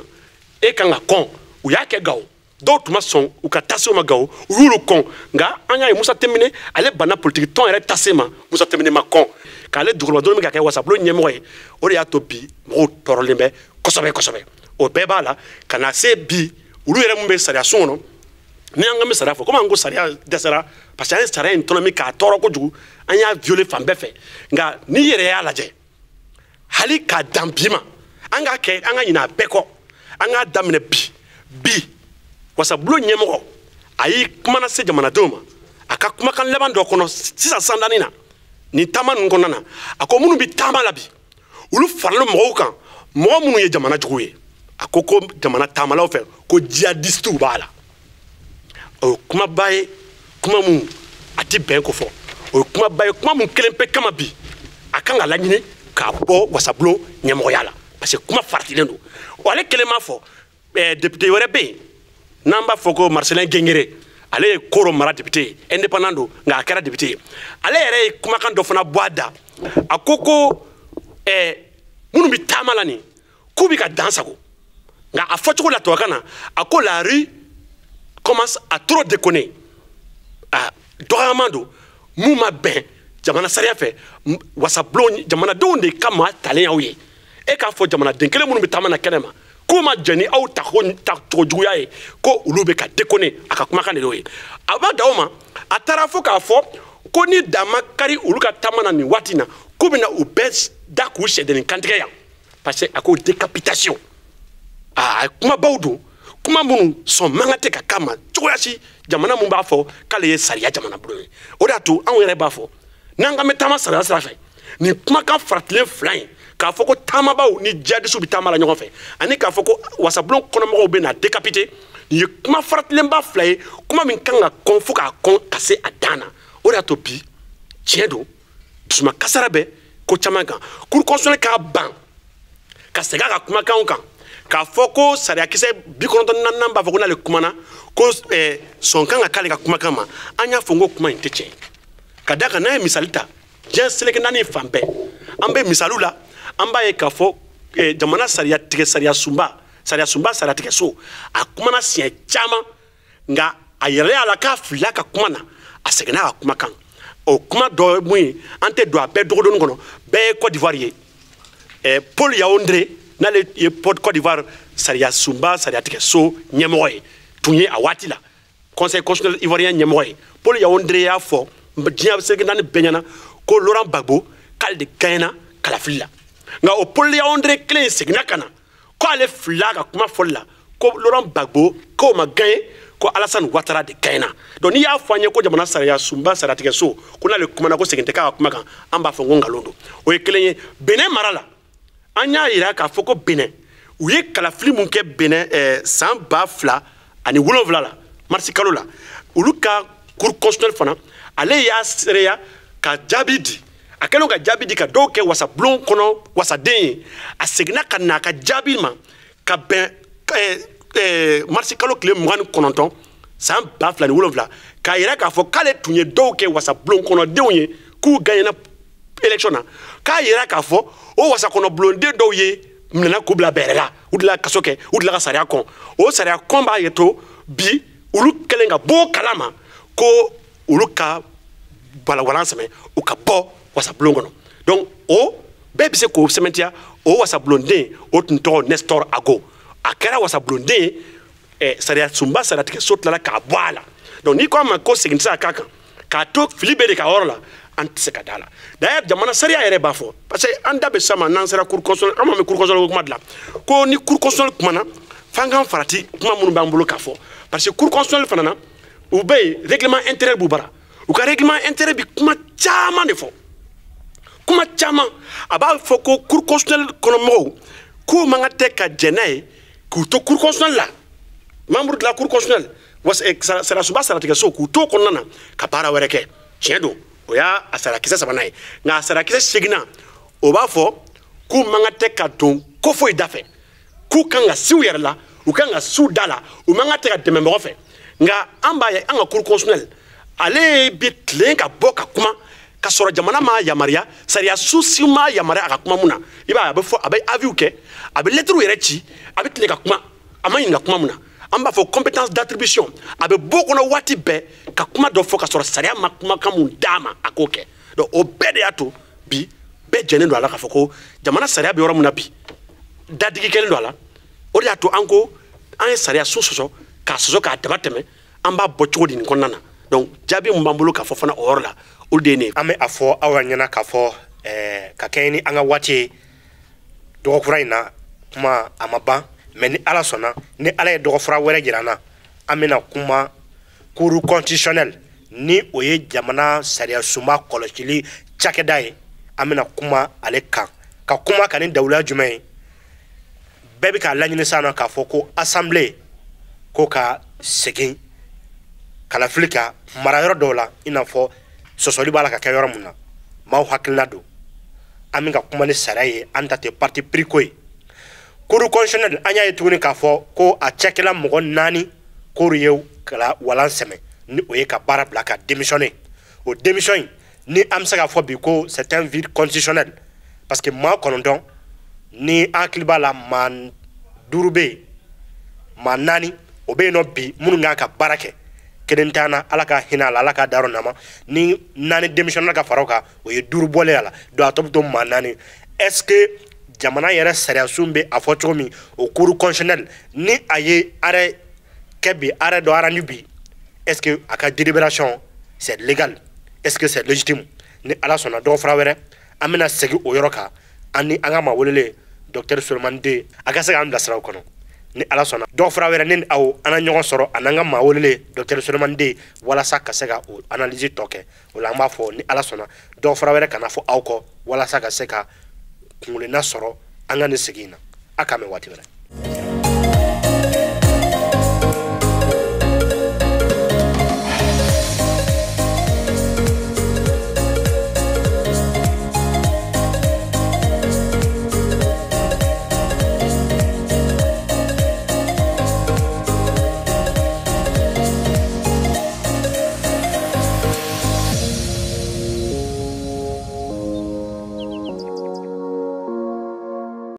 e kan ka kɔn. U y'a kɛ Gawo, dɔw tun ma sɔn u ka tasenw ma Gawo, u y'olu kɔn. Nka an y'a ye Musa Tɛmine, ale banna politiki tɔn yɛrɛ tasen ma, Musa Tɛmine ma kɔn k'ale dugukɔrɔba min ka kɛ wasabulon ɲɛmɔgɔ ye. O de y'a to bi mɔgɔw tɔɔrɔlen bɛ kosɛbɛ kosɛbɛ. O bɛɛ b'a la ka na se bi, olu yɛrɛ mun bɛ sariya sun kɔnɔ, ni an ka bɛ sariya fɔ, komi an ko sariya dɛsɛra, parce que an ye sariya in tɔnɔmi k'a tɔɔrɔ kojugu, an y'a violer fan bɛɛ fɛ. Nka n'i yɛrɛ y'a lajɛ, hali k'a dan bi ma, an k'a kɛ, an ka ɲinɛ a bɛɛ kɔ, an k'a daminɛ bi. Bi wasabulon ɲɛmɔgɔ a y'i kumana se jamanadenw ma a ka kumakan laban dɔ kɔnɔ sisan sandani na, nin taama ninnu kɔnɔna na, a ko minnu bɛ taama la bi, olu faralen mɔgɔw kan, mɔgɔ minnu ye jamana jugu ye. A ko ko jamana taamalaw fɛ ko jihadistiw b'a la. O ye kumaba ye, kuma mun a ti bɛn ko fɔ. O ye kumaba ye, kuma mun kelen pe kama bi a kan ka laɲini k'a bɔ wasabulon ɲɛmɔgɔya la, parce que kuma faratilen don. O ale kelen m'a fɔ, député wɛrɛ bɛ yen n'an b'a fɔ ko Marcelin Gengere, ale ye Koro mara député ye, indépendant don, nka a kɛra député ye. Ale yɛrɛ ye kumakan dɔ fana bɔ a da, a ko ko minnu bɛ taama la nin, k'u bɛ ka dan sago. Nka a fɔcogo la tubabukan na, a ko la rue commence à trop déconner. A dɔgɔyama don mun ma bɛn jamana sariya fɛ, wasabulon jamanadenw de ka maa talen y'aw ye. E k'a fɔ jamanaden kelen minnu bɛ taama na kɛnɛ ma, k'u ma jɛn ni aw tacogo juguya ye, ko olu bɛ ka déconner. A ka kumakan de y'o ye. A b'a dan o ma, a taara fo k'a fɔ ko ni dan ma kari olu ka taama na nin waati in na, k'u bɛna u bɛɛ da k'u sɛdennin kantigɛ yan, parce que a ko décapitation. A kumabaw don, Kuma minnu sɔn man kan tɛ ka k'a ma cogoya si, jamana mun b'a fɔ k'ale ye sariya jamana bulon ye. O de y'a to anw yɛrɛ b'a fɔ n'an k'an bɛ taama sariya sira fɛ, nin kumakan faratilen fila in, k'a fɔ ko taamabaw ni jihadisiw bɛ taama la ɲɔgɔn fɛ, ani k'a fɔ ko wasabulon kɔnɔmɔgɔw bɛ na décapiter, nin ye kuma faratilenba fila ye, kuma min kan ka kɔn fo k'a kɔn ka se a dan na. O de y'a to bi tiɲɛ don, dusuma kasara bɛ ko caman kan. Cour constitutionnelle k'a ban ka segin a ka kumakanw kan, k'a fɔ ko sariyakisɛ 94 b'a fɔ ko n'ale kumana ko sɔn kan ka k'ale ka kumakan ma. An y'a fɔ n ko kuma in tɛ tiɲɛ, ka d'a kan n'an ye misali ta diɲɛ seleke naani fan bɛɛ, an bɛ misaliw la, an b'a ye k'a fɔ jamana sariya tigɛ sariya sunba sariya tigɛ so a kumana siɲɛ caman, nka a yɛrɛ y'a la k'a filila ka kuma na, a seginna a ka kumakan. O kuma dɔ ye mun ye, an tɛ don a bɛɛ dogodonni kɔnɔ, bɛɛ ye Côte d'Ivoire ye. Paul Yaoundé, n'ale ye Côte d'Ivoire sariya sunba sariya tigɛ so ɲɛmɔgɔ ye, tun ye a waati la conseil constitutionnel ivoirien ɲɛmɔgɔ ye, Paul Yaoundé y'a fɔ diɲɛ seleke naani bɛɛ ɲɛna ko Laurent Gbagbo k'ale de gagnera kalafili la. Nka o Paul Yaoundé kelen in seginna ka na ko ale filila ka kuma fɔli la, ko Laurent Gbagbo k'o ma gagné, ko Alassane Ouattara de gagnera. Donc n'i y'a fɔ an ye ko jamana sariya sunba sariya tigɛ so ko n'ale kumana ko segin tɛ k'a ka kuma kan, an b'a fɔ ko nkalon don. O ye kelen ye. Benin mara la, an y'a yira k'a fɔ ko Benin u ye kalafili mun kɛ Benin san 2007 la, marisi kalo la, olu ka cour constitutionnelle fana ale y'a seereya ka jaabi di. A kɛlen ka jaabi di ka dɔw kɛ wasabulon kɔnɔ wasaden ye, a seginna ka na a ka jaabi ma ka bɛn marisi kalo tile 29 san 2007, k'a yira k'a fɔ k'ale tun ye dɔw kɛ wasabulon kɔnɔdenw ye k'u gagnera élection na, k'a yira k'a fɔ o wasakɔnɔbulonden dɔw ye minɛna k'u bila bɛrɛ la, u delila ka kaso kɛ, u delila ka sariya kɔn. O sariya kɔn b'a ye to bi olu kɛlen ka bɔ kalama ko olu ka balawalan sɛmɛ, u ka bɔ wasabulon kɔnɔ. Donc o bɛɛ bɛ se k'o sɛmɛntiya. O wasabulonden o tun tɔgɔ Nestor Ago, a kɛra wasabulonden ye, sariya sunba sariyatigɛ so tilala k'a bɔ a la. Donc n'i ko a ma ko segin tɛ se ka k'a kan, k'a to fili bɛ de ka yɔrɔ la, an tɛ se ka da la. D'ailleurs jamana sariya yɛrɛ b'a fɔ, parce que an da bɛ s'a ma n'an sera cour constitutionnelle, an ma mɛn cour constitutionnelle ko kuma dilan, ko ni cour constitutionnelle kumana f'an k'an farati kuma minnu b'an bolo k'a fɔ, parce que cour constitutionnelle fana na u bɛ yen, règlement intérieur b'u bara, u ka règlement intérieur bi kuma caman de fɔ, kuma caman. A b'a fɔ ko cour constitutionnelle kɔnɔmɔgɔw k'u man kan tɛ ka jɛn n'a ye k'u to cour constitutionnelle la, membre de la cour constitutionnelle, sariya sunba saratigɛ so, k'u to kɔnɔna na ka baara wɛrɛ kɛ. Tiɲɛ don, o y'a sarakisɛ sabanan ye. Nka a sarakisɛ seginnan, o b'a fɔ k'u man kan tɛ ka don ko foyi da fɛ, k'u kan ka siw yɛrɛ la, u kan ka siw da la, u man kan tɛ ka dɛmɛ mɔgɔ fɛ. Nka an b'a ye an ka cour constitutionnelle ale bɛ tilen ka bɔ ka kuma ka sɔrɔ jamana m'a yamaruya, sariya su si m'a yamaruya a ka kuma mun na. I b'a ye a bɛ fɔ, a bɛ avis kɛ, a bɛ lettre yɛrɛ ci, a bɛ tilen ka kuma, a ma ɲininka kuma mun na. An b'a fɔ compétence d'attribution, a bɛ bɔ kɔnɔ waati bɛɛ ka kuma dɔ fɔ ka sɔrɔ sariya ma kumakan mun d'a ma a k'o kɛ. Donc o bɛɛ de y'a to bi bɛɛ jɛnnen don a la k'a fɔ ko jamana sariya bɛ yɔrɔ min na bi, dadigi kɛlen don a la. O de y'a to an ko an ye sariya so sɔsɔ, k'a sɔsɔ k'a dama tɛmɛ, an b'a bɔ cogo di nin kɔnɔna na. Donc jaabi mun b'an bolo k'a fɔ fana o yɔrɔ la, o de ye nin ye. An bɛ a fɔ aw ɲɛna k'a fɔ ka kɛɲɛ ni an ka waati ye, dɔgɔkura in na kuma a ma ban, mais ni Ala sɔnna, ni Ala ye dɔgɔfura wɛrɛ jira an na, an bɛna kuma cour constitutionnelle, ni o ye jamana sariya sunba kɔlɔsili cakɛda ye, an bɛna kuma ale kan. Ka kuma kan ni dawuya jumɛn ye? Bɛɛ bɛ k'a laɲini sisan nɔ k'a fɔ ko assemblée ko ka segin kalafili ka mara yɔrɔ dɔw la, i n'a fɔ sɔsɔli b'a la ka kɛ yɔrɔ mun na, maaw hakilina don. An bɛ ka kuma ni sariya ye, an ta tɛ parti pris ko ye. Cour constitutionnelle, an y'a ye tuguni k'a fɔ ko a cakɛla mɔgɔ 4 k'olu ye kala walan sɛmɛ, ni o ye ka baara bila ka démissionner. O démission in, ni an bɛ se k'a fɔ bi ko c'est un vide constitutionnel, parce que maa 9, ni an hakili b'a la, maa 5 bɛ yen, maa 4 o bɛ yen nɔ bi minnu kan ka baara kɛ, kelen t'an na, Ala ka hinɛ a la, Ala ka dayɔrɔ nama, ni 4 démissionnaire ka fara o kan, o ye 5 bɔlen a la, donc a tɔ bɛ to maa 4. Est-ce que jamana yɛrɛ sariyasun bɛ a fɔ cogo min, o cour constitutionnelle ni a ye arrêt kɛ bi, arrêt dɔ rendu bi, est-ce que a ka délibération c'est légal, est-ce que c'est légitime? Ni Ala sɔnna dɔgɔ fura wɛrɛ, an bɛna segin o yɔrɔ kan, an ni an ka maa welelen docteur Souleymane Den, a ka se k'an bilasira o kɔnɔ. Ni Ala sɔnna, dɔw fura wɛrɛ, ne ni aw an na ɲɔgɔn sɔrɔ a n'an ka maa welelen docteur Solomani Den, walasa ka se ka o analyse tɔ kɛ. O la, an b'a fɔ ni Ala sɔnna, dɔw fura wɛrɛ kana fɔ aw kɔ, walasa ka se ka kungolenna sɔrɔ an ka nin sigi in na. A k'an mɛn waati wɛrɛ.